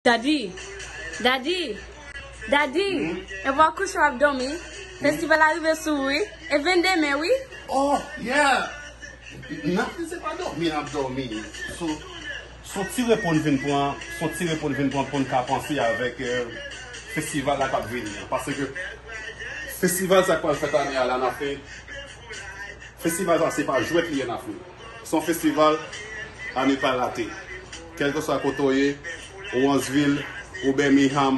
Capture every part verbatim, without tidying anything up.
Daddy, Daddy, Daddy, e bò kouche w ap dòmi. Festival la rive sou ou, wi. E vennde me, wi. Oh, yeah! Nan se pa dòmi n ap dòmi. So, son ti repo n vin pran, son ti repo n vin pran pou n ka panse avèk euh, festival la k ap vini an. Paske festival sa k pral fèt ane a la nan fen. Festival sa se pa jwèt li ye nan fen. Se yon festival a ne pa rate. Kèlkeswa kote w ye, ou Huntsville, ou Birmingham,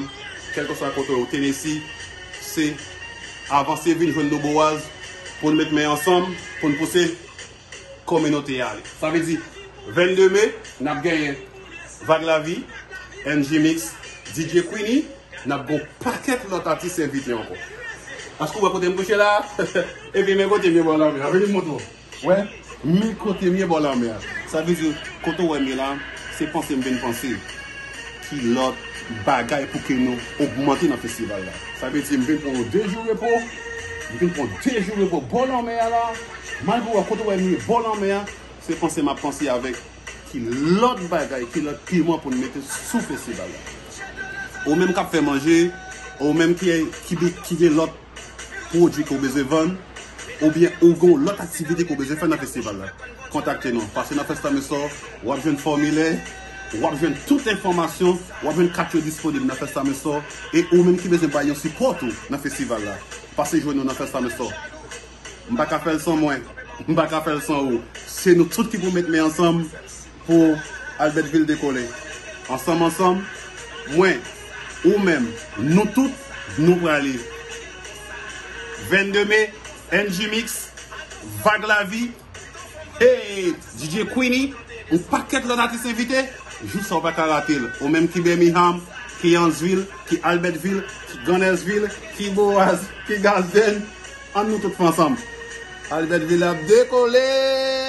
kèlkeswa kote w ye, ou Tennessee, se avanse vin jwenn nou Boaz pou n met men ansanm, pou n pouse kominote a ale. Sa vle di, vennde me, n ap genyen Vag Lavi, N G Mix, D J Queenie, n ap gen yon pakèt lòt atis envite ankò. Èske w wè kote m kouche la? Epi men kote m ye bò lanmè a. Vini m montre w. Wè, men kote m ye bò lanmè a. Sa vle di, kote w wè m ye la, se panse m vin panse ki lòt bagay pou ke nou ogmante nan festival la. Sa vle di, m vin pran yon de jou repo, m vin pran de jou repo bò lanmè a la. Malgre w wè kote w wè m ye bò lanmè a, se panse m ap panse avèk ki lòt bagay, ki lòt piman pou n mete sou festival la. Ou menm k ap fè manje, ou menm ki, ki, ki gen lòt pwodui ke w bezwen vann, oubyen ou gen yon lòt aktivite ke w bezwen fè nan festival la, kontakte nou. Pase nan Festa Mesò, w ap jwenn fòmilè, w ap jwenn tout enfòmasyon, w ap jwenn kat yo disponib nan Festa Mesò, e ou menm ki bezwen bay yon sipò tou nan festival la, pase jwenn nou nan Festa Mesò. M pa ka fè l san mwen, m pa ka fè l san ou. Se nou tout ki pou met men ansanm pou Albertville dekole. Ansanm, ansanm, mwen, ou menm, nou tout, nou prale. Vennde me, N G Mix, Vag Lavi, hey, D J Queenie, yon pakèt lòt atis envite, jou sa w pa ka rate l. Ou menm ki Birmingham, ki Huntsville, ki Albertville, ki Gunnersville, ki Boaz, ki Garsden, ann nou tout fè ansanm. Albertville ap dekole!